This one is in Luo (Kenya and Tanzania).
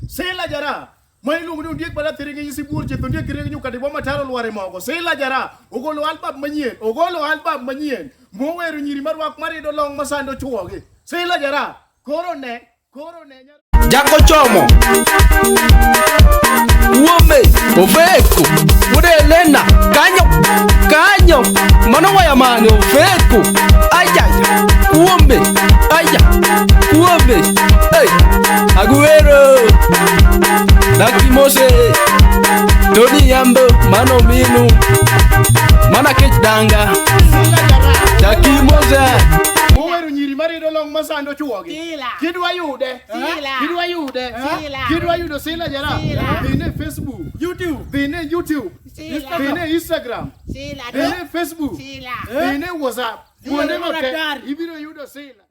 Sila Jara ma iluongo ni ondiek bada thiringi sibuor cheth ondiek kiregi nyuka dibo mataro lwar e mogo. Sila Jara ogolo album manyien, ogolo album manyien mowero nyiri marwak marido long masando chuogi. Sila Jara koro ne koro ne Jako chomo Wuome Ofeko Wuod Elena Kanyo Kanyo Mano waya mane Ofeko Aya Wuome Aya Wuome Hey Aguero Daki Mose Tony Yambo Mano Minu Mana kech danga Sila Jara Daki Mose mowero nyiri marido long masando chuogi. Sila. Kidwa yude. Sila. Kidwa yude. Sila. Kidwa yudo Sila Jara. Sila. Dhine Facebook. YouTube. Dhine YouTube. Sila. Dhine Instagram. Sila. Dhine Facebook. Sila. Dhine WhatsApp. Kuonde go te Daktari. ibiro yudo Sila.